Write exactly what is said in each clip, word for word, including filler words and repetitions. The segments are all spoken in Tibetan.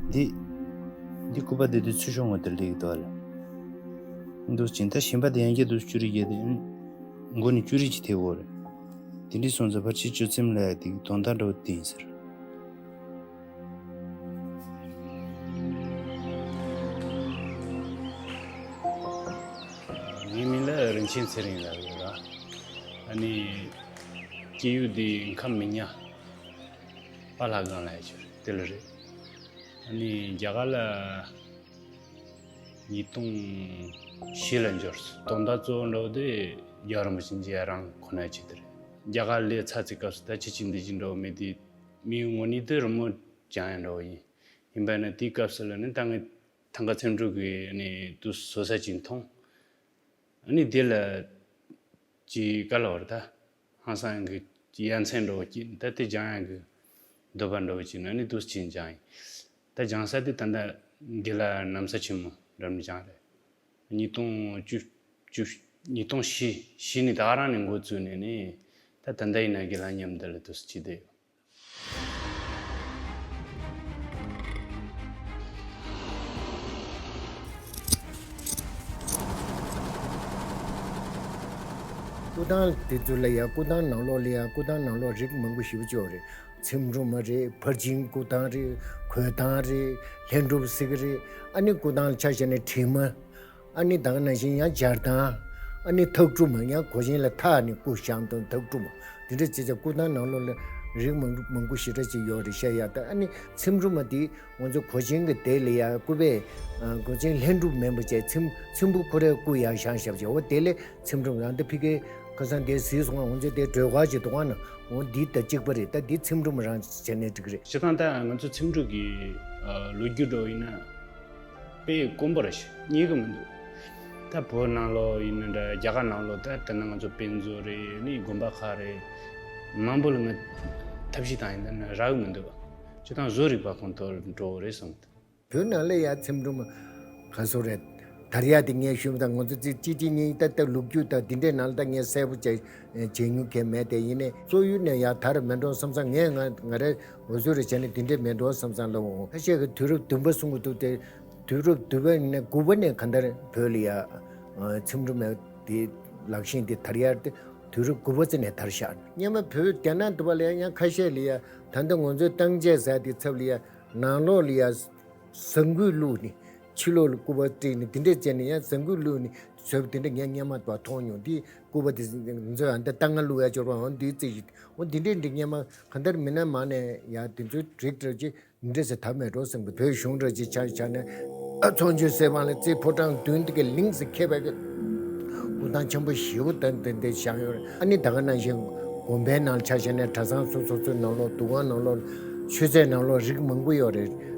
འདི། འདི་སྐུད་པ་འདི་དུས་ཚོད་ཤོང་བ་དེ་ལེགས་འདུག་ལ། འདུག་ཅིང་ད་གཞན་པ་དེ་ཡང་བསྐྱར་དུ་བཅུ་རེ་བརྒྱད་དེ། མགོ་ནས་བཅུ་རེ་གཅིག་ཐེབས་འོ་རེད། དེ་འདྲའི་སོང་ཙང་ཕལ་ཆེར་སྤྱོད་ཚེམས་ལ་ཡ་དེ་དོན་དག་འདྲ་བོ་དེ་ཡིན་ཟེར། ངའི་མིང་ལ་རིན་ཆེན་ཚེ་རིང་ལབ་ཡོད་ར། ཨ་ནི། སྐྱེས་ཡུལ་འདི་ཁམས་མི་ཉག་པ་ལྷ་སྒང་ལ་ཡ་ཆེར་དེ་ལ་རེད། ཨ་ནི་རྒྱ་གར་ལ་ཉིས་སྟོང་བཞི་ལ་འབྱོར་སོང་། དོན་དག་གཙོ་བོ་འདྲ་བོ་དེ་རྒྱལ་བ་རིན་པོ་ཆེ་མཇལ་རང་ཁོ་ན་ཆེད་དུ་རེད། རྒྱ་གར་ལས་ཚ་ཚེ་སྐབས་སུ་ད་ཅི་ཅི་འདི་ཅི་འདྲ་བོ་མེད་དེ། མིའི་ངོ་ནི་དེ་རི་མོ་སྦྱང་ཡ་འདྲ་བོ་ཡིན། ཡིན་པ་ན་དེའི་སྐབས་སུ་ལ་ནི་ད་ངས་ཐང་ག་ཚེམ་དྲུབ་ཀྱི་ནི་དུ་བཟོ་ས་ཅིག་མཐོང་། ཨ་ནི་དེ་ལ་ཅིག་ག་ལ་བར་ད་ཧང་སང་གི་ཡ་མཚན་འགྲོ་གི་ད་དེ་སྦྱང་ཡ་གི་འདོད་པ་འགྲོ་གི་ཅིག་ན་ནི་དུ་ཅིག་སྦྱང་ཡིན། ད་སྦྱང་ས་དེ་ད་ལྟ་འདི་ལ་ན་བཟའ་ཆེན་མོ་རབ་སྦྱང་རེད། ཉིས་སྟོང་བཅུ་བཅུ། ཉིས་སྟོང་བཞི་བཞི་ནས་ད་ག་རང་ནས་འགོ་བཙུགས་ནས་ནི་ད་ད་ལྟ་ཡིན་ན་དགེ་ལགས་མཉམ་དུ་ལ་དུ་ཅིག་བསྡད་ཡོད། སྐུ་ཐང་དེ་ཚོ་ལ་ཡ། སྐུ་ཐང་ནང་ལོགས་ལ་ཡ། སྐུ་ཐང་ནང་ལོགས་རིགས་མང་པོ་ཞེ་པོ་ཅིག་ཡོད་རེད། ཚེམ་དྲུབ་མ་རེད། ཕར་ཕྱིན་སྐུ་ཐང་རེད། གོས་ཐང་རེད། ལྷུན་གྲུབ་གཟིགས་རེད། ཨ་ནི་སྐུ་ཐང་ལ་ཆ་བཞག་ནས་དྲི་མ། ཨ་ནི་ད་ག་ནང་བཞིན་ཡང་སྦྱར་ཐང་། ཨ་ནི་ཐག་གྲུབ་མ། ཡང་གོས་ཆེན་ལ་ཐག་ནི་སྐུ་བཞེངས་དང་ཐག་གྲུབ་མ། དེ་འདྲ་བྱས་ཙང་སྐུ་ཐང་ནང་ལོགས་ལ་རིགས་མང་མང་པོ་ཞེ་དྲག་ཅིག་ཡོད་རེད་བཤད་ཡ། ད་ཨ་ནི་ཚེམ་དྲུབ་མ་དེ་ང་ཚོ་གོས་ཆེན་གྱི་དེ་ལ་ཡ། སྐུད་པས་གོས་ཆེན་ལྷུན་གྲུབ་མིན་པ་བྱས། ཚེམ་ཚེམ་བུ་ཁོ་རའི་སྐུ་ཡར་བཞེངས་བཞག་བྱས། འོ་དེ་ལས་ཚེམ་དྲུབ་མ། ད་ཕ་གིའི་ཁ་སང་དེ་གཟིགས་སོང་ང་། ང་ཚོ་དེ་སྒྲོལ་དཀར་གྱི་དུ་བ་ན། འོ་འདི་དང་གཅིག་པ་རེད། ད་འདི་ཚེམ་དྲུབ་མ་རང་བྱས་ནས་འགྲིག་གི་རེད། སྤྱིར་བཏང་ད་ང་ཚོ་ཚེམ་དྲུབ་ཀྱི་ལོ་རྒྱུས་འདྲ་བོ་ཡིན་ན། དཔེ་དཀོན་པོ་རེད་ཤག་རྙེད་གི་མི་འདུག་ད་བོད་ནང་ལོགས་ཡིན་ན་འདྲ། རྒྱ་གར་ནང་ལོགས་ད་ལྟ་ན་ང་ཚོ་དཔེ་མཛོད་རེད། ནི་དགོན་པ་ཁག་རེད། མང་པོ་ལ་ང་ཐབས་ཤེས་བཏང་ཡིན་ད་ན་རག་གི་མི་འདུག་སྤྱིར་བཏང་བཟོ་རིག་པ་ཁོང་དུ་འགྲོ་གི་རེད་བསམ་གི་འདུག་བོད་ནང་ལ་ཡ་ཚེམ་དྲུབ་མ་ག་ཚོད་རེད། དར་ཡ་དེ་ངས་ཞུས་པ་དང་། ང་ཚོ་ཚེ་གཅིག་གཅིག་གཉིས་ད་ལྟ་ལོ་རྒྱུས་དང་དེ་འདྲའི་ནང་ལ་ད་ངས་གསལ་པོ་བྱས་བྱེད་མྱོང་མཁན་མེད་དེ། ཡིན་ནའི་སོག་ཡུལ་ནས་ཡར་དར་མེད་འགྲོ་བསམ་བསམ། ངས་ང་ང་རའི་འོ་ཚོད་རེ་བྱས་ནས་དེ་འདྲས་མེད་འགྲོ་བསམ་བསམ་ལབ་འོང་། ཁ་ཤས་ཀྱིས་དུས་རབས་བདུན་པ་གསུང་གི་འདུག་སྟེ། དུས་རབས་བདུན་པ་ནས་དགུ་པ་ནས་གང་ལྟར་བོད་ལ་ཡ་ཚེམ་དྲུབ་མའི་དེ་ལག་ཤེས་དེ་དར་ཡ་དེ་དུས་རབས་དགུ་པ་ཙམ་ནས་དར་ཤག་སྔོན་མ་བོད་རྒྱ་ནག་འདི་པ་ལ་ཡ་ཡང་ཁ་ཤས་ལ་ཡ། ད་ལྟ་ང་ཚོའི་བཏང་བྱས་ཟེར་དེ་ཚབ་ལ་ཡ་ནང་ལོགས་ལ་ཡ། ཟངས་སྐུད་བླུགས་ནས་ཕྱི་ལོགས་ལ་སྐུད་པ་བསྒྲིགས་ནས་དེ་འདྲས་བྱས་ནས་ཡང་ཟངས་སྐུད་བླུགས་ནས་བཟོས་པ་དེ་འདྲ་ངས་སྔོན་མ་མཐོང་མྱོང་། དེ་སྐུད་པ་དེ་ང་ཚོས་ཨ་འདི་རྟ་རྔ་བླུགས་ཡ་སྦྱོར་བ་འོ་འདི་རྩི་ཞིག་འོ་འདི་འདྲས་འདི་སྔོན་མ་གང་ལྟར་མི་སྣ་མང་ནས་ཡ་དེ་ཚོའི་རིགས་འདྲ་ཅིག་འདི་འདྲས་སེ་ཐབས་མེད་འགྲོ་བསམ་གི། བོད་གཞུང་འདྲ་ཅིག་ཆ་བཞག་ནས་ཨ་ཚོགས་མཆོད་གསེར་སྦང་ལ་རྩེ་ཕོ་བྲང་མདུན་དེ་ག་ལིང་ཟེ་ཁེབས་པའི་སྐུ་ཐང་ཆེན་པོ་ཞེ་པོ་དེ་འདྲས་བཞེངས་ཡོད་རེད། ཨ་ནི་ད་ག་ནང་བཞིན་དགོན་པའི་ནང་ཆ་བཞག་ནས་གྲྭ་ཚང་སོ་སོ་སོའི་ནང་ལོགས་འདུ་ཁང་ནང་ལོགས་མཆོད་རྫས་ནང་ལོགས་རིགས་མང་པོ་ཡོད་རེད།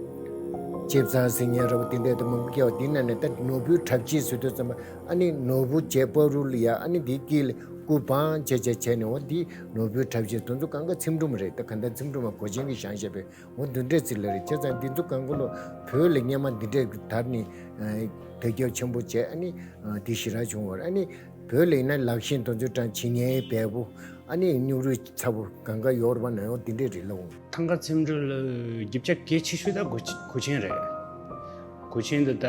ལྕེ་བཙའ་ཟེར་མཁན་ར་བ་དེ་འདྲས་དེ་མང་པོ་སྐྱེ་བ། དེ་ནང་ནས་ད་ནོར་བུའི་གྲབས་ཆས་ཟེར་དུས་ཙམ་པ་ཨ་ནི་ནོར་བུ་བྱས་བ་རུ་ལ་ཡ། ཨ་ནི་དེའི་དཀྱིལ་ལ་སྐུ་བང་བྱས་བྱས་བྱས་ནས་འོ་དེ་ནོར་བུའི་གྲབས་ཆས་དེ་ཚོ་གང་ག་ཚེམ་དྲུབ་མ་རེད། ད་གང་ལྟར་ཚེམ་དྲུབ་མ་གོས་ཆེན་གྱིས་བཞེངས་བཞག་པའི་འོ་འདི་འདྲས་ཅིག་ལ་རེད། བྱས་ཙང་འདི་ཚོ་གང་ག་ལོ་བོད་ལ་སྔོན་མ་འདི་འདྲས་དར་ནས་དར་ཁྱབ་ཆེན་པོ་བྱས། ཨ་ནི་དེ་ཞེ་དྲག་བྱུང་བ་རེད། ཨ་ནི་བོད་ལ་ཡིན་ན་ལག་ཤེས་དེ་ཚོ་དང་བྱེད་མཁན་འབེལ་པོ། ཨ་ནི་སྨྱུག་རུས་ཚ་པོ་གང་ག་ཡོད་རེད་པ་ན་འོ་འདི་འདྲས་རེད་ལབ་འོང་། ཐང་ག་ཚེམ་དྲུབ་ལ་རྒྱུ་ཆ་གལ་ཆེ་ཤོས་ད་གོས་གོས་ཆེན་རེད། གོས་ཆེན་འདི་ད་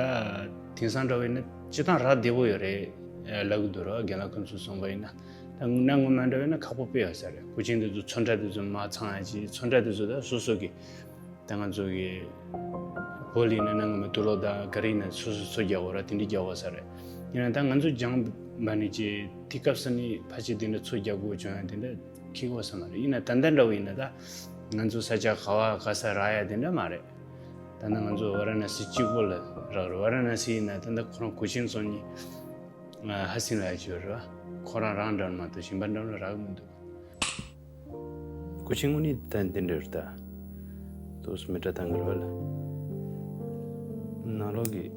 དེང་སང་འདྲ་བོ་ཡིན་ན་སྤྱིར་བཏང་རག་བདེ་པོ་ཡོད་རེད་ལབ་གི་འདུག་ར། རྒན་ལགས་ཁོང་ཚོས་གསུངས་པ་ཡིན་ན། ད་སྔོན་མ་འདྲ་བོ་ཡིན་ན་ཁག་པོ་དཔེ་ཡོད་ས་རེད། གོས་ཆེན་འདི་ཚོ་ཚོན་ཁྲ་དེ་ཚོ་མར་ཚང་ཡ་ཅིག་ཚོན་ཁྲ་དེ་ཚོ་ད་སོ་སོ་གི། ད་ང་ཚོ་གི་བོད་ལ་ཡིན་ན་ནང་མི་དུག་ལོག་དང་ག་རེ་ཡིན་ན་སོ་སོ་ཚོ་རྒྱག་དགོས་ར། དེ་འདྲ་རྒྱག་དགོས་ས་རེད། ཡིན་ན་ད་ང་ཚོ་སྦྱངས་པ་ནི་ཅིག་དེ་སྐབས་སུ་ནི་ཕལ་ཆེར་དེ་འདྲ་ཚོ་རྒྱག་དགོས་བྱུང་ཡ་དེ་འདྲ་ཁེགས་པོ་ས་མ་རེད། ཡིན་ན་ད་ལྟ་འདྲ་བོ་ཡིན་ན་ད་ང་ཚོ་ས་ཆ་ག་བ་ག་ས་རག་ཡ་དེ་འདྲ་མ་རེད། ད་ནི་ང་ཚོ་ཝ་ར་ཎ་སི་གཅིག་པོ་ལ་རག་རེད། ཝ་ར་ཎ་སི་ཡིན་ན་ད་ལྟ་ཁོ་རང་གོས་ཆེན་བཙོང་མཁན་ཧ་སིན་ལབ་ཡ་ཅིག་ཡོད་རེད་བ། ཁོ་རང་རང་འདྲ་མ་གཏོགས་གཞན་པ་འདྲ་ལ་རག་མི་འདུག་གོས་ཆེན་དངོས་གནས་ད་འདི་འདྲ་རེད་ད། ཏོག་ཙམ་མི་འདྲ་བཏང་གི་རེད་བ་ལ། ནང་ལོགས་ཀྱི།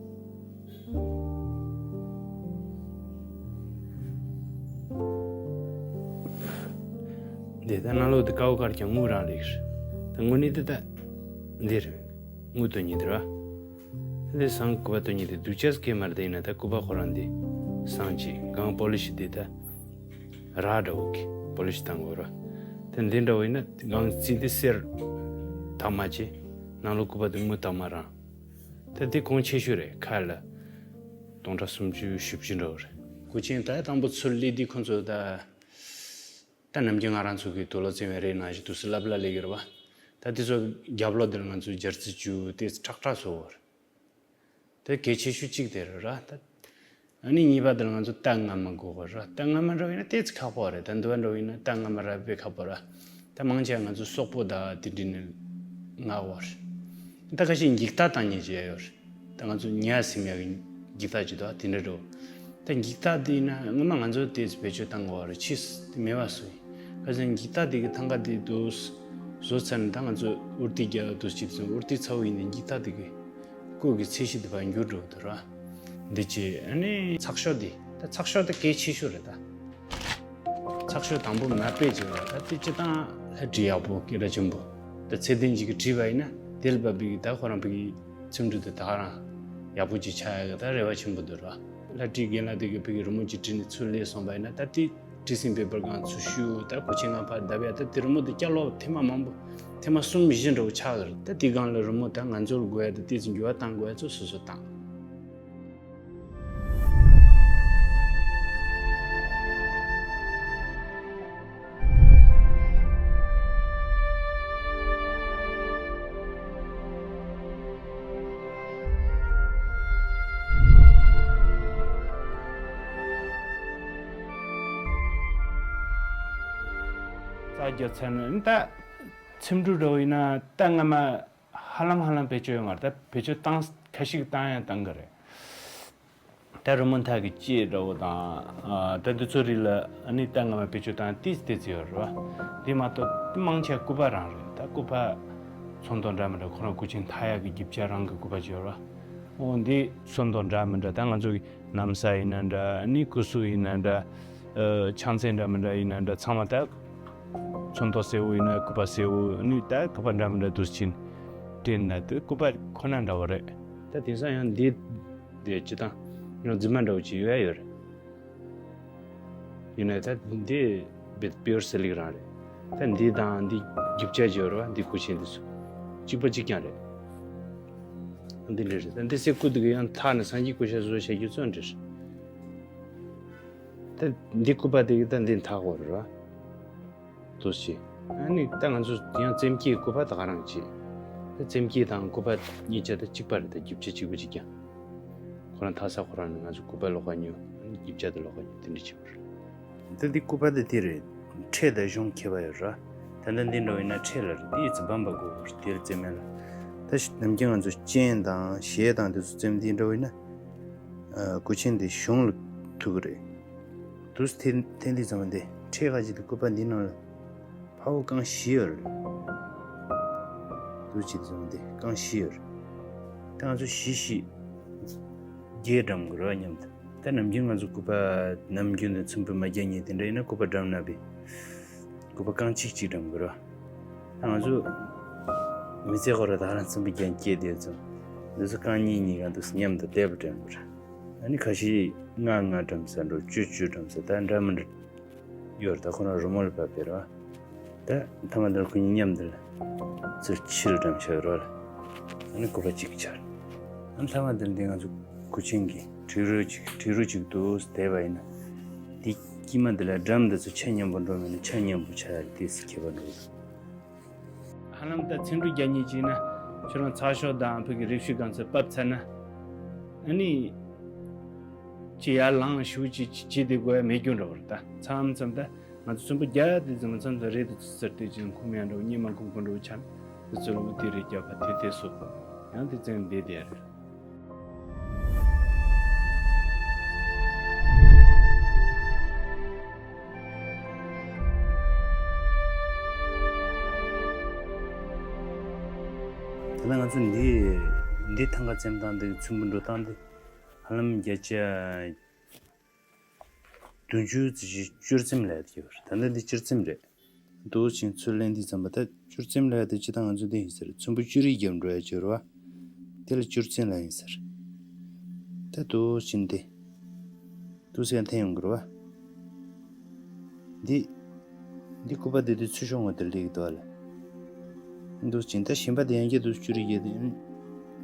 འདི་ད་ནང་ལོགས་འདི་དཀར་པོ་དཀར་རྐྱང་དངུལ་རང་རེད། ད་དངོས་གནས་འདི་ད་འདི་རེད། དངུལ་དང་ཉི་ཟེར་བ། འདི་སང་སྐུད་པ་གཏོང་མཁན་དེ་སྡུག་ཅག་སྐད་མར་དེ་ཡིན་ན། ད་སྐུད་པ་ཁོ་རང་འདི་སང་ཅི་གང་པོ་ལི་ཤི་དེ་ད་ར་འདྲ་བོ་གི་པོ་ལི་ཤི་བཏང་དགོས་ར། ད་འདི་འདྲ་བོ་ཡིན་ན་གང་རྩིས་འདི་སེར་དྭངས་མ་ཅི། ནང་ལོགས་སྐུད་པ་དེ་དངུལ་དྭངས་མ་རང་། ད་འདི་གོང་ཆེ་ཤོས་རེད། ཁ་ལ་སྟོང་ཕྲག་སུམ་ཅུ་བཞི་བཅུ་འདྲ་བོ་རེད། སྐུ་ཆེན་ད་དང་པོ་ཚུར་སླེབས་དུས་ཁོང་ཚོ་ད། ད་ནམ་རྒྱུན་ང་རང་ཚོ་གི་དུག་ལོག་བཙོང་བའི་རིགས་ནང་བཞིན་དུ་སུ་ལབ་ལ་ལས་ཀྱི་རེད་བ། ད་དེ་ཚོ་རྒྱབ་ལོགས་འདིར་ང་ཚོས་སྦྱར་རྩི་བཅུག་དེ་ཁྲག་ཁྲག་བཟོ་བར། དེ་གལ་ཆེ་ཤོས་གཅིག་དེ་རེད་ར། ད་ཨ་ནི་གཉིས་པ་འདིར་ང་ཚོ་རྟ་རྔ་མ་དགོས་གི་ར། རྟ་རྔ་མ་འདྲ་བོ་ཡིན་ན་དེ་ཚོ་ཁག་པོ་རེད། ད་འདི་བ་འདྲ་བོ་ཡིན་ན་རྟ་རྔ་མ་ར་དཔེ་ཁག་པོ་ར། ད་མང་ཆེ་ང་ཚོ་སོག་པོ་ད་དེ་འདྲ་ནས་མངགས་པ་རེད། ད་ཁ་ཤས་འགྱིག་རྟགས་བཏང་མཁན་ཅིག་ཡོད་རེད། ད་ང་ཚོ་ཉལ་སེམས་ཡག་གི་འགྱིག་རྟགས་ཅིག་འདུག་དེ་འདྲ་འགྲོ། ད་འགྱིག་རྟགས་དེ་ཡིན་ན་སྔོན་མ་ང་ཚོ་དེ་བེད་སྤྱོད་བཏང་དགོས་པ་རེད། ཕྱིས་དེ་མེད་པ་བཟོས་ཡིན། ཁ་སང་འགྱིག་རྟགས་དེ་གི་ཐང་ག་དེ་དུ་བཟོ་ཚར་ནས་ད་ང་ཚོ་དབུར་ཐིག་རྒྱག་དུ་ཅིག་བཟོས། དབུར་ཐིག་ཚ་བོ་ཡིན་ཏེ་འགྱིག་རྟགས་དེ་གི་སྐུ་གི་ཚད་གཞི་དེ་ཕར་འགྱུར་འགྲོ་གི་འདུག་ར། འདི་ཅི་ཨ་ནི་ཚགས་ཤོག་དེ་ད་ཚགས་ཤོག་དེ་གལ་ཆེ་ཤོས་རེད་ད། ཚགས་ཤོག་དང་པོ་མ་དཔེ་བྱས་པ་ད་དེ་སྤྱི་བཏང་ལྷ་བྲིས་ཡག་པོ་སྐད་གྲགས་ཆེན་པོ། ད་ཚད་ལྡན་ཅིག་གིས་བྲིས་པ་ཡིན་ན་དེ་ལ་བབ་པའི་ད་ཁོ་རང་ཕ་གི་ཚིག་འབྲུ་དེ་ད་ག་རང་ཡག་པོ་ཅིག་ཆགས་ཡག་གི་ད་རེ་བ་ཆེན་པོ་འདུག་ར། ལྷ་བྲིས་རྒན་ལགས་དེ་གིས་ཕ་གི་རི་མོ་ཅིག་བྲིས་ནས་ཚུར་སླེབས་སོང་བ་ཡིན་ན། ད་དེ་བྲིས་ཟིན་པའི་པར་སྒང་ཚུར་བཤུས། ད་སྐུ་ཆེན་སྒང་ཕར་བརྡབ་ཡ། ད་དེ་རི་མོ་དེ་བསྐྱར་ལོག་ཐེངས་མ་མང་པོ་ཐེངས་མ་གསུམ་བཞི་འདྲ་བོ་ཆགས་ཀྱི་རེད། ད་དེ་སྒང་ལ་རི་མོ་ད་ང་ཚོར་དགོས་ཡ་ད་དེ་ཚོ་འགྱུར་བ་གཏང་དགོས་ཡ་ཚོ་སོ་སོ་བཏང་། རྩ་རྒྱག་ཚར་ནས་ད་ཚིག་འབྲུ་འདྲ་བོ་ཡིན་ན་ད་སྔ་མ་ཧ་ལམ་ཧ་ལམ་བེད་སྤྱོད་ཡོང་བ་རེད། ད་བེད་སྤྱོད་བཏང་ཁ་ཤས་ཀྱིས་བཏང་ཡང་བཏང་གི་རེད། ད་རི་མོ་མཐའ་གི་ལྕེ་འདྲ་བོ་དང་། ཨ། ད་འདི་ཚོ་རིགས་ལ་ཨ་ནི་ད་སྔ་མ་བེད་སྤྱོད་བཏང་ཏིས་ཏེ་ཙི་ཡོད་རེད་བ། འདི་མ་གཏོགས་མང་ཆེ་སྐུད་པ་རང་རེད། ད་སྐུད་པ་ཚོན་མདོག་འདྲ་མི་འདྲ་ཁོ་རང་སྐུ་ཆེན་མཐའ་ཡག་གི་རྒྱུ་ཆ་རང་གི་སྐུད་པ་ཅིག་ཡོད་རེད་བ། འོ་འདི་ཚོན་མདོག་འདྲ་མི་འདྲ། ད་ང་ཚོ་གི་ན་བཟའ་ཡིན་ན་འདྲ། ཨ་ནི་སྐུ་གཟུགས་ཡིན་ན་འདྲ། ཨ། ཕྱག་མཚན་འདྲ་མི་འདྲ་ཡིན་ན་འདྲ། ཚང་མ་ད་ཚོན་མདོག་སེར་པོ་ཡིན་ན་སྐུད་པ་སེར་པོ། ཨ་ནི་ད་སྐུད་པ་འདྲ་མི་འདྲ་འདུག་ཕྱིན་སྤྲད་ན་དེ་སྐུད་པ་ཁོ་ན་འདྲ་བོ་རེད། ད་དེང་སང་ཡང་འདི་དེ་སྤྱིར་བཏང་ཡང་རྫུན་མ་འདྲ་བོ་ཅིག་ཡོད་ཡ་ཡོད་རེད། ཡིན་ནའི་ད་འདི་བེད་པིའུར་སི་ལིག་རང་རེད། ད་འདི་དང་འདི་རྒྱུ་ཆ་ཅིག་ཡོད་རེད་བ། འདི་སྐུ་ཆེན་འདི་ཚོ་གཅིག་པ་གཅིག་རྐྱང་རེད། འདི་འདྲ་རེད། ད་འདི་སེ་སྐུ་འདི་གི་ཡང་ཐག་ནས་སངས་རྒྱས་སྐུ་ཞབས་བཟོ་བྱ་རྒྱུ་ཚོ་འདྲ་རེད། ད་འདི་སྐུད་པ་འདི་གི་ད་འདི་འཐག་དགོས་རེད་བ། དུ་བྱེད། ཨ་ནི་ད་ང་ཚོ་ཡང་བཙེམ་སྐྱེས་སྐུད་པ་ད་ག་རང་བྱེད། ད་བཙེམ་སྐྱེས་དང་སྐུད་པ་གཉིས་ཆ་ད་གཅིག་པ་རེད། ད་རྒྱུ་ཆ་གཅིག་པ་གཅིག་རྐྱང་། ཁོ་རང་འཐག་ས་ཁོ་རང་ནས་ང་ཚོ་སྐུད་པ་ལོགས་ཀ་ཉོ། ཨ་ནི་རྒྱུ་ཆ་དེ་ལོགས་ཀ་ཉོ། དེ་འདྲ་བྱེད་པ་རེད། ད་འདི་སྐུད་པ་དེ་དེ་རེད། ཁྲལ་དང་གཞུང་ཁྱད་པར་ཡོད་ར། ད་ལྟ་འདི་འདྲ་ཡིན་ན་ཁྲལ་ལ་རེད། དེ་ཡི་ཚེ་འབམ་པ་དགོས་པ་རེད། དེ་ལ་བཙེམ་མེད་ལ། ད་ནམ་རྒྱུན་ང་ཚོ་སྤྱན་དང་ཞལ་དང་དེ་ཚོ་བཙེམ་དེ་འདྲ་བོ་ཡིན་ན། ཨ། སྐུ་ཆེན་དེ་གཞུང་ལ་ཐུག་གི་རེད། དུས་ཐེངས་ཐེངས་འདི་ཚང་མ་འདི་ཁྲལ་ཁ་ཅིག་དེ་སྐུད་པ་འདི་ནང་ལ་ཕ་བོ་རྐང་བཞི་ཡོད་རེད། དུས་ཅིག་ཚང་མ་འདི་རྐང་བཞི་ཡོད་རེད། ད་ང་ཚོ་བཞི་བཞི་བརྒྱད་འགྲམ་གི་རེད་སྙམ་དུ། ད་ནམ་རྒྱུན་ང་ཚོ་སྐུད་པ་ནམ་རྒྱུན་དུ་ཚོན་སྤུས་མ་རྒྱག་མཁན་དེ་འདྲ་ཡིན་ན་སྐུད་པ་འགྲམ་ན་བི་སྐུད་པ་རྐང་གཅིག་གཅིག་འགྲམ་གི་རེད། ང་ཚོ་མི་ཚེ་ཁོ་ར་ད་རང་ཚོན་པོ་རྒྱན་སྐྱེས་དེ་ཚོ་འདི་ཚོ་རྐང་གཉིས་གཉིས་གང་དུ་མཉམ་དུ་བསྡེབས་པ་དྲན་པར། ཨ་ནི་ཁ་ཤས་ལྔ་ལྔ་འགྲམ་ས་འགྲོ། བཅུ་བཅུ་འགྲམ་ས་ད་འདྲ་མི་འདྲ་ཡོད་རེད། ད་ཁོ་རང་རི་མོ་ལ་བབས་པའི་རེད་བ། ད་མཐའ་མ་འདིར་ཁོ་གཉིས་མཉམ་དུ་ལ་ཚུར་ཕྱི་ལ་འགྲམ་བཞག་རོགས་ལ། ཨ་ནི་སྐུད་པ་གཅིག་ཆར། ཨ་ནི་མཐའ་མ་འདིར་འདི་ང་ཚོ་སྐུ་ཆེན་གྱི་བྲིས་རོལ་གཅིག་བྲིས་རོལ་གཅིག་ཏུ་བསྡད་པ་ཡིན་ན། འདི་དཀྱིལ་མ་འདི་ལ་འགྲམ་འདི་ཚོ་ཆ་མཉམ་པོ་འགྲོ་མིན་ན་ཆ་མཉམ་པོ་ཆགས་ཡ་དེ་སི་ཁྱད་པར་འགྲོ་གི་འདུག་ཧ་ལམ་ད་ཚིག་འབྲུ་རྒྱག་མཁན་ཅིག་ན་ཁྱོད་རང་ཚགས་ཤོག་དང་ཕ་གི་རིགས་ཤིག་སྒང་ཚོ་ཕབ་ཚར་ན། ཨ་ནི་ཅི་ཡར་ལངས་ཞུ་ཅི་ཅི་ཅི་དེ་དགོས་ཡ་མེད་རྒྱུ་འདྲ་བོ་རེད། ད་མཚམས་མཚམས་ད་ང་ཚོ་ཚོན་པོ་རྒྱག་དེ་ཙམ་མཚམས་ད་རེད་དུ་ཚུར་དེ་ཅིག་ཁུམ་ཡ་འདྲ་བོ་གཉིད་མ་ཁུག་ཁུག་འདྲ་བོ་ཆགས་ན་དེ་ཚོ་ལ་འུ་དེ་རེད་རྒྱག་ཕ་དེ་དེ་སོ་ཡང་དེ་ཙམ་བསྡད་དེ་རེད། ད་ལྟ་ང་ཚོ་འདི་འདི་ཐང་ག་བཙེམ་སྟངས་འདི་ཚོན་པོ་འགྲོ་སྟངས་འདི་ཧ་ལམ་བརྒྱ་ཆ་བདུན་ཅུ་ཙམ་ཞིག་བཅུར་བཙེམ་ལབ་ཡོད་རེད། ད་ལྟ་འདི་བཅུར་བཙེམ་རེད། འདུག་ཅིང་ཚུར་ལེན་དུས་ཙམ་པ་ད་བཅུར་བཙེམ་ལབ་ཡ་དེ་སྤྱིར་བཏང་ང་ཚོ་འདི་ཡིན་ཟེར། ཚོན་པོ་བཅུ་རིས་བརྒྱབ་འགྲོ་ཡ་སྦྱོར་བ་དེ་ལ་བཅུར་བཙེམ་ལབ་ཡིན་ཟེར། ད་དུ་ཕྱིན་ཏེ། དུ་སེ་འཐེན་ཡོང་གི་རེད་བ། འདི། འདི་སྐུད་པ་འདི་དུས་ཚོད་ཤོང་བ་དེ་ལེགས་འདུག་ལ། འདུག་ཕྱིན་ད་གཞན་པ་དེ་ཡང་བསྐྱར་དུ་བཅུ་རེ་བརྒྱད་དེ།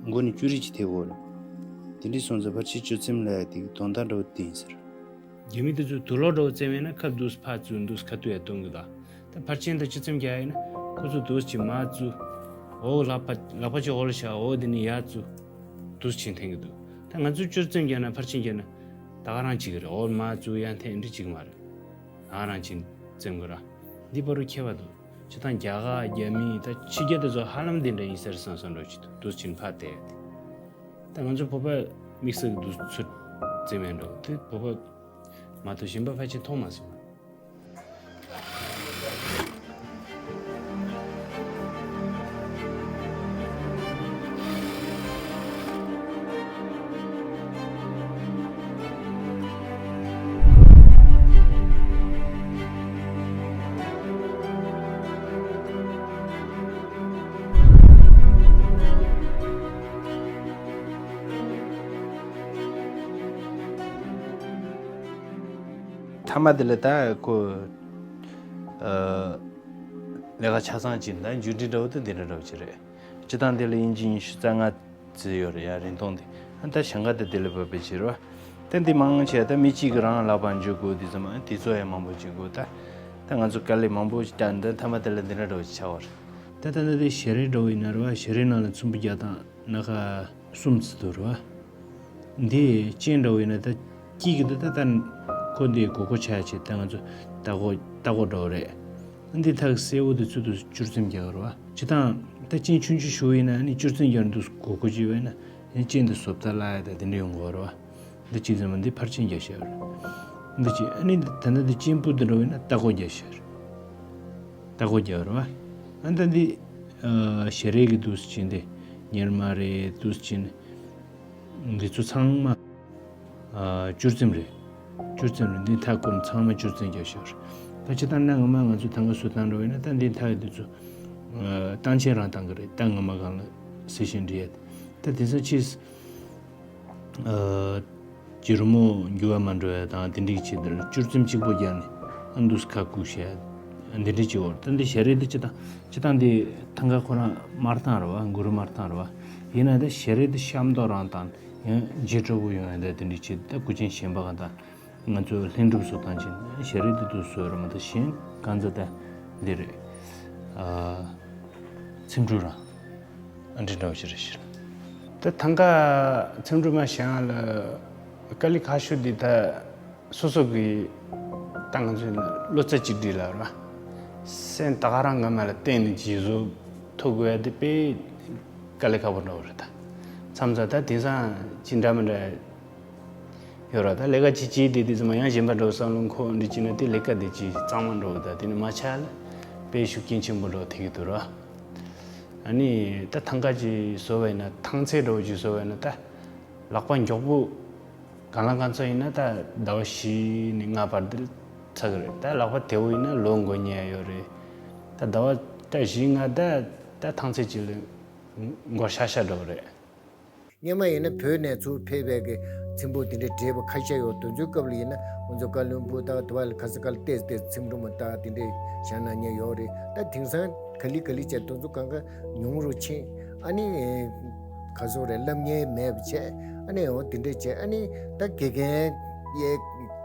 མགོ་ནས་བཅུ་རེ་གཅིག་ཐེབས་འོ་ལ། དེ་འདྲའི་སོང་ཙང་ཕར་ཕྱིན་བཅུ་ཙམ་ལ་ཡ་དེ་དོན་དག་འདྲ་བོ་དེ་ཡིན་ཟེར། རྒྱ་མི་དེ་ཚོས་དུག་ལོག་འདྲ་བོ་བཙེམ་ཡོད་ན་ཁབ་འདུག་ཕར་བཙུགས། འདུག་ཁ་ཐུག་ཡ་གཏོང་གི་འདུག་ད་ཕར་ཕྱིན་ད་བཅུ་ཙམ་རྒྱག་ཡིན་ན་ཁོ་ཚོ་འདུག་ཅིག་མར་བཙུགས། འོ་ལག་པ་ལག་པ་ཅིག་འོག་ལ་བཞག་འོ་དེ་ནས་ཡར་བཙུགས། འདུག་ཕྱིན་འཐེན་གི་འདུག་ད་ང་ཚོས་བཅུ་ཙམ་རྒྱག་ན་ཕར་ཕྱིན་རྒྱག་ན་ད་ག་རང་བྱེད་ཀྱི་རེད། འོ་མར་བཙུགས་ཡར་འཐེན་འདི་བྱེད་ཀྱི་མ་རེད། ད་ག་རང་ཕྱིན་བཙེམ་གི་ར། འདི་བར་དུ་ཁྱད་པར་འདུག་སྤྱིར་བཏང་རྒྱ་གར་རྒྱ་མི་ད་ཕྱི་རྒྱལ་དེ་ཚོ་ཧ་ལམ་འདི་འདྲ་ཡིན་ཟེར་བསམ་བསམ་འདྲ་བོ་ཅིག་འདུག་འདུག་ཕྱིན་ཕར་བལྟས་ཏེ། ད་ང་ཚོ་བོད་པ་དམིགས་བསལ་གྱི་འདུག་ཚུར་བཙེམ་ཡས་འགྲོ་དེ་བོད་པ་མ་གཏོགས་གཞན་པ་ཕལ་ཆེར་མཐོང་མ་སོང་། མཐའ་མ་དེ་ལ་ད་ཁོ། ཨ། ལས་ཀ་ཆ་ཚང་ཅིག་ད་མཇུག་སྒྲིལ་འདྲ་བོ་དེ་འདི་འདྲ་འདྲ་བོ་ཅིག་རེད། སྤྱིར་བཏང་དེ་ལ་དབྱིན་ཇི་ཉི་ཤུ་རྩ་ལྔ་ཙམ་ཡོད་རེད་ཡ། རིང་ཐུང་དེ། ཨ་ད་ཞིང་ཁ་དེ་དེ་ལ་བབས་པའི་ཕྱིར་བ། ད་འདི་མང་ཆེ་ད་མི་གཅིག་གི་རང་ལག་པ་འཇུག་དགོས་དུས་ཙམ་ཨ་དེ་ཚོ་ཡང་མང་པོ་བྱེད་དགོས་ད། ད་ང་ཚོ་དཀའ་ལས་མང་པོ་ཞིག་བཏང་ད་མཐའ་མ་དེ་ལ་འདི་འདྲ་འདྲ་བོ་ཅིག་ཆགས་པ་རེད། ད་ད་ད་དེ་ཞལ་རས་འདྲ་བོ་ཡིན་ན་རེད་བ། ཞལ་རས་ནང་ལ་ཚོམ་བུ་རྒྱག་སྟངས་སྣ་ཁ་གསུམ་ཙམ་འདུག་རེད་བ། འདི་ཅན་འདྲ་བོ་ཡིན་ན་ད་སྐྱིད་ཀྱི་འདུག་ད་ད་ཁོ་འདི་དགོས་མཁོ་ཆགས་ཆེ། ད་ང་ཚོ་ལྟ་སྒོ་ལྟ་སྒོ་འདྲ་བོ་རེད། འདི་ཐག་སེར་པོ་འདི་ཚོ་འདུག་བཅུ་ཙམ་རྒྱག་རེད་བ། ཅི་ཐང་ད་ཅན་ཆུང་ཆུང་ཞུ་ཡིན་ན་ནི་བཅུ་ཙམ་རྒྱག་འདུག་དགོས་མཁོ་ཅི་བས་ན་ནི་ཅན་འདི་བཟོ་ལྟ་ལ་ཡ་ད་དེ་འདྲ་ཡོང་དགོས་རེད་བ། འདི་གཅིག་ཙམ་འདི་ཕར་ཕྱིན་རྒྱག་ཤར། འདི་གཅིག་ཨ་ནི་ད་ལྟ་འདི་གཅིན་པུ་འདི་འགྲོ་བས་ན་ལྟ་སྒོ་རྒྱག་ཤར། ལྟ་སྒོ་རྒྱག་རེད་བ། ཨ་ད་འདི་ཨ་ཞལ་རས་ཀྱི་འདུག་སེ་ཕྱིན་ཏེ་གཉེར་མ་རེད། འདུག་སེ་ཕྱིན། འདི་ཚོ་ཚང་མ་ཨ་བཅུ་ཙམ་རེད། བཅུ་ཙམ་རེད། འདི་མཐའ་སྐོར་ཚང་མ་བཅུ་ཙམ་རྒྱག་ཤར། ད་ཅི་ལྟར་ན་ངོ་མ་ང་ཚོ་ཐང་ག་སུ་བཏང་འགྲོ་བས་ན་ད་འདི་མཐའ་འདི་ཚོ་ཨ་སྟངས་ཆེན་རང་བཏང་གི་རེད། ད་ངོ་མ་གང་ལ་སེ་ཤན་འདྲི་ཡ་ད་དེང་སང་ཕྱིས། ཨ། རྒྱུ་རུ་མོ་འགྱུར་བ་མ་འགྲོ་ཡ་དང་དེ་འགྲིག་ཆེད་དུ་བཅུར་ཙམ་གཅིག་པོ་རྒྱག་ནས་ཨ་འདུག་ཁ་བཀུག་བྱས་ཡ་འདི་འགྲིག་ཆེ་བོར་ད་འདི་ཞལ་རས་འདི་ཅི་དང་ཅི་དང་འདི་ཐང་ག་ཁོ་རང་དམར་ཐང་རེད་བ། གུ་རུ་དམར་ཐང་རེད་བ། ཡིན་ན་ད་ཞལ་རས་འདི་གཤམ་ཐོག་རང་དང་ཡང་རྗེས་གྲོགས་པོ་ཡོང་ཡ་ད་དེ་འགྲིག་ཆེད་ད་སྐུ་ཆེན་གཞན་པ་ག་དང་ང་ཚོ་ལྷན་སྒྲུབ་སོགས་དང་ཅི་ཞལ་རས་འདི་འདུག་བཟོས་རེད་མ་གཏོགས་གཞན་གང་ཚ་ད་འདི་རེད། ཨ། ཚིམ་འགྲུལ་རང་། ཨ་འདྲི་འདྲ་བོ་ཞིག་རེད་ཤག་ད་ཐང་ག་ཚིམ་འགྲུལ་མ་བྱས་ཡང་ལ་དཀའ་ལས་ཁག་ཤོས་འདི་ད་སོ་སོ་གི་ད་ང་ཚོའི་བློ་རྩེ་གཅིག་སྒྲིལ་ལ་ར་སེམས་ད་ག་རང་ངོ་མ་ལ་བརྟེན་ནས་རྗེས་སུ་ཐུག་དགོས་ཡ་དེ་དཔེ་དཀའ་ལས་ཁག་པོ་འདྲ་བོ་རེད། ད་མཚམས་མཚམས་ད་དེང་སང་ཅི་འདྲ་མི་འདྲ་ཡོད་ར། ད་ལས་ཀ་ཅིག་བྱེད་དེ་དེ་ཙམ་ཡང་གཞན་པ་འདྲ་བསམ་བློ་འཁོར་འདི་བྱེད་ན་དེ་ལས་ཀ་དེ་ཅིག་གཙང་མ་འདྲ་བོ་ད་དེ་ནི་མ་ཆགས་ལ་དཔེ་ཤུགས་རྐྱེན་ཆེན་པོ་འདྲ་བོ་ཐེབས་ཀྱི་འདུག་ར། ཨ་ནི་ད་ཐང་ག་ཅིག་བཟོ་བས་ན་ཐང་ཚད་འདྲ་བོ་ཅིག་བཟོ་བས་ན་ད་ལག་པ་མགྱོགས་པོ་གང་ལ་གང་འཚམ་ཡིན་ན་ད་ཟླ་བ་བཞི་ནས་ལྔ་བར་དུ་ཚར་གི་རེད། ད་ལག་པ་དལ་བོ་ཡིན་ན་ལོ་འགོར་ཉེན་ཡོད་རེད། ད་ཟླ་བ་ད་བཞི་ལྔ་ད་ད་ཐང་ཚད་ཅིག་ལ་འགོར་ཤག་ཤག་འདྲ་བོ་རེད། སྔོན་མ་ཡིན་ན་བོད་ནས་ཚུར་ཕེབས་པའི་གི་ཚེམ་བུ་དེ་འདྲའི་འདྲེས་པ་ཁ་ཤས་ཡོད། དེ་ཚོའི་སྐབས་ལ་ཡིན་ན་ང་ཚོ་ཀ་ལོན་སྦུག་དང་དེ་བ་ལ་ག་ས་ག་ལ་ཏེས་ཏེས་ཚིམ་རུམ་དང་དེ་འདྲའི་བཞག་གནང་མཁན་ཡོད་རེད། ད་དེང་སང་ག་ལེ་ག་ལེ་བྱས་དེ་ཚོ་གང་ག་ཉུང་རུ་ཕྱིན། ཨ་ནི་ག་ཚོད་རེད། སླེབས་མཁན་མེད་པ་བྱས། ཨ་ནི་འོ་དེ་འདྲས་བྱས། ཨ་ནི་ད་དགེ་རྒན་ཡའི་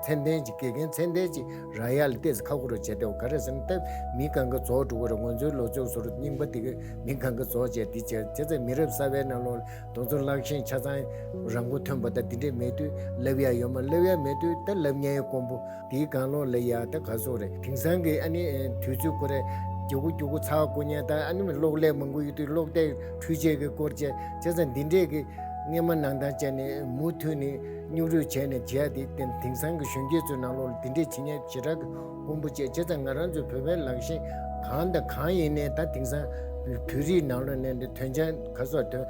མཚན་ལྡན་གྱི་དགེ་རྒན་མཚན་ལྡན་གྱི་རག་ཡ་ལ་ཏེས་ཁག་པོ་རུ་བྱས་ཏེ། ག་རེ་ཟེར་ན་ད་མི་གང་ག་རྫོགས་འགྲོ་གི་རེད། ང་ཚོའི་ལོ་ཚོད་བཟོ་རུ་རྙིང་པ་དེ་གི་མི་གང་ག་རྫོགས་བྱས་དེ་བྱས་བྱས་ཙང་མི་རབས་གསར་པའི་ནང་ལོགས་དེ་ཚོ་ལག་ཤེས་ཆ་ཚང་རང་མགོ་ཐོན་པ་དང་དེ་འདྲས་མེད་དུས་སླེབས་ཡ་ཡོད་མ། སླེབས་ཡ་མེད་དུས་ད་སླེབས་མཁན་དཀོན་པོ་དེའི་སྒང་ལོགས་ལ་ཡ་ད་ག་ཚོད་རེད། དེང་སང་གི་ཨ་ནི་དུས་ཚོད་ཁོ་རེ་མགྱོགས་པོ་མགྱོགས་པོ་ཚ་བ་ཁོ་ཉལ་ད་ཨ་ནི་གློག་ཀླད་མང་པོ་ཡོད་དུས་གློག་ཀླད་འཕྲུལ་ཆས་ཀྱི་སྐོར་བྱས་བྱས་ཙང་འདི་འདྲས་ཀྱི་སྔོན་མ་ནང་ལྟར་བྱས་ནས་མུ་མཐུད་ནས་སྙོམས་རུས་བྱས་ནས་བྱས་ཏེ་དེང་སང་གི་གཞོན་སྐྱེས་ཚོའི་ནང་ལོགས་ལ་འདི་འདྲས་བྱེད་མཁན་ཞེ་དྲག་གི་དཀོན་པོ་བྱས། བྱས་ཙང་ང་རང་ཚོའི་བོད་པའི་ལག་ཤེས་གང་དང་གང་ཡིན་ནའི་ད་དེང་སང་བོད་རིགས་ནང་ལོགས་ནས་འདི་དོན་ཆེན་ག་ཚོད་དོན་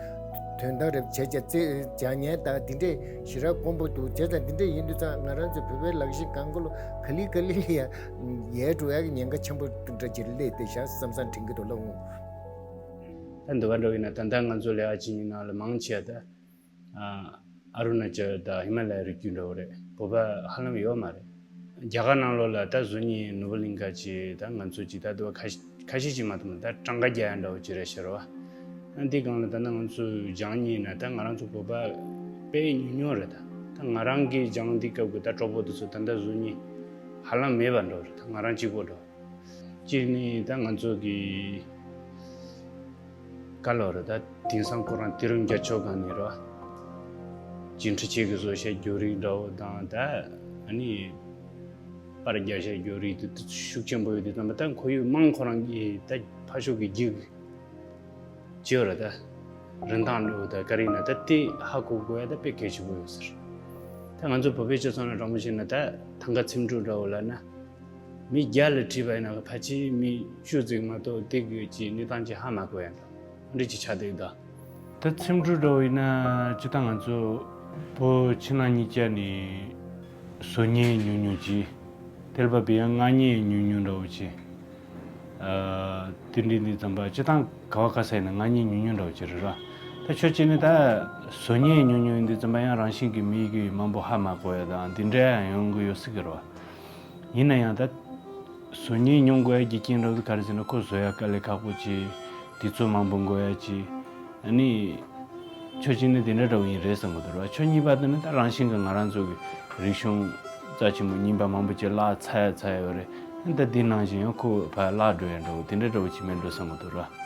དོན་དག་རེ་བྱས་བྱས་རྩེ་རྒྱག་མཁན་ད་འདི་འདྲས་ཞེ་དྲག་དཀོན་པོ་འདུག་བྱས་ཙང་འདི་འདྲས་ཡིན་དུས་ཙང་ང་རང་ཚོའི་བོད་པའི་ལག་ཤེས་གང་ག་ལོ་ག་ལེ་ག་ལེ་ལ་ཡ་ཡལ་འགྲོ་ཡ་གི་ཉེན་ཁ་ཆེན་པོ་འདྲ་ཅིག་སླེབས་བསྡད་ཤག་བསམ་བསམ་དྲན་གྱི་འདུག་ལགས་འོང་། ད་འདི་ག་འདྲ་ཡིན་ན་ད་ལྟ་ང་ཚོ་ལས་ཀ་བྱེད་མཁན་ནང་ལ་མང་ཆེ་བ་ད། ཨ། ཨ་རུ་ན་ཅལ་དང་ཧི་མ་ལ་ཡའི་རི་རྒྱུད་འདྲ་བོ་རེད། བོད་པ་ཧ་ལམ་ཡོད་མ་རེད། རྒྱ་གར་ནང་ལོགས་ལ་ད་གཟུགས་བརྙན་ནོར་བུ་གླིང་ག་ཅིག་ད་ང་ཚོ་ཅིག་ད་དུ་ཁ་ཤས་ཁ་ཤས་ཅིག་མ་གཏོགས་ད་གྲངས་ཀ་རྒྱག་ཡ་འདྲ་བོ་ཅིག་རེད་ཤག་ར་བ། ཨ་འདི་སྒང་ལ་ད་ནི་ང་ཚོ་སྦྱང་མཁན་ན་ད་ང་རང་ཚོ་བོད་པ་དཔེ་ཉུང་ཉུང་རེད། ད་ད་ང་རང་གིས་སྦྱང་འདི་སྐབས་ཀྱི་ད་གྲོགས་པོ་དེ་ཚོ་ད་ད་གཟུགས་བརྙན་ཧ་ལམ་མེད་པ་འདྲ་བོ་རེད། ད་ང་རང་གཅིག་པོ་འདྲ་བོ། གཅིག་ནི་ད་ང་ཚོ་གི་ག་ལོ་རེད། ད་དེང་སང་ཁོ་རང་དུས་རབས་བརྒྱད་ཅུ་སྒང་ནས་རེད་བ། ཅིན་ཁྲི་ཆེ་གི་བཟོ་བྱ་རྒྱུ་རིགས་འདྲ་བོ་དང་ད་ཨ་ནི་པར་རྒྱག་བྱ་རྒྱུ་རིགས་དེ་ཤུགས་ཆེན་པོ་ཡོད་དུས་ཙམ་པ་ད་ཁོར་ཡུག་མང་ཁོ་རང་གི་ད་ཕར་ཕྱོགས་ཀྱི་རྒྱུག་ཅི་ཡོད་རེད། ད་རིན་ཐང་འདྲ་བོ་ད་ག་རེ་ཡིན་ན་ད་དེ་ཧ་གོ་དགོས་ཡ་ད་དཔེ་གལ་ཆེན་པོ་ཡོད་ཟེར། ད་ང་ཚོ་བོད་པའི་སྤྱི་ཚོགས་ནང་དྲང་པོ་བཤད་ན་ད་ཐང་ག་ཚེམ་དྲུབ་འདྲ་བོ་ལབ་ན། མི་བརྒྱ་ལ་དྲིས་པ་ཡིན་ན་ཕལ་ཆེར་མི་བཅུ་ཙམ་མ་གཏོགས་དེ་གི་ཅིག་གནས་སྟངས་ཅིག་ཧ་མ་གོ་ཡ་འདྲ་འདྲ་ཅིག་ཆགས་བསྡད་ད། ད་ཚེམ་དྲུབ་འདྲ་བོ་ཡིན་ན་སྤྱིར་བཏང་ང་ཚོ་བོད་ཕྱི་ནང་གཉིས་ཀ་ནས་བཟོ་མཁན་ཉུང་ཉུང་ཅིག་དེ་ལ་བབ་པའི་ཡང་མངགས་མཁན་ཉུང་ཉུང་འདྲ་བོ་ཅིག་ཨ་དེ་འདྲ་འདི་ཙམ་པ་སྤྱིར་བཏང་ག་བ་ག་ས་ཡིན་ན་མངགས་མཁན་ཉུང་ཉུང་འདྲ་བོ་ཅིག་རེད་ར། ད་ཁྱོད་ཀྱིས་ནི་ད་བཟོ་མཁན་ཉུང་ཉུང་ཡིན་དུས་ཙམ་པ་ཡང་རང་བཞིན་གྱི་མི་གི་མང་པོ་ཧ་མ་གོ་ཡ་དང་འདི་འདྲ་ཡང་ཡོང་གི་ཡོད་སྲིད་ཀྱི་རེད་བ། ཡིན་ན་ཡང་ད་བཟོ་མཁན་ཉུང་དགོས་ཡ་གི་རྐྱེན་རོགས་ག་རེ་ཟེར་ན་ཁོ་བཟོ་ཡ་དཀའ་ལས་ཁག་པོ་ཅིག་དུས་ཚོད་མང་པོ་འགོར་ཡ་ཅིག་ཨ་ནི་ཁྱོད་ཀྱིས་ནི་དེ་འདྲ་འདྲ་བོ་ཡིན་རེད་བསམ་གི་འདུག་ར། ཁྱོད་གཉིས་པ་དེ་ནི་ད་རང་བཞིན་གྱི་ང་རང་ཚོ་གི་རིག་གཞུང་རྩ་ཆེན་པོ་རྙིང་པ་མང་པོ་ཅིག་བརླག་ཚར་ཡ་ཚར་ཡ་ཡོད་རེད། ཨ་ནི་ད་འདི་ནང་བཞིན་ཡང་ཁོ་ཕར་བརླག་འགྲོ་ཡ་འདྲ་བོ་དེ་འདྲ་འདྲ་བོ་ཅིག་མེད་འགྲོ་བསམ་གི་འདུག་ར།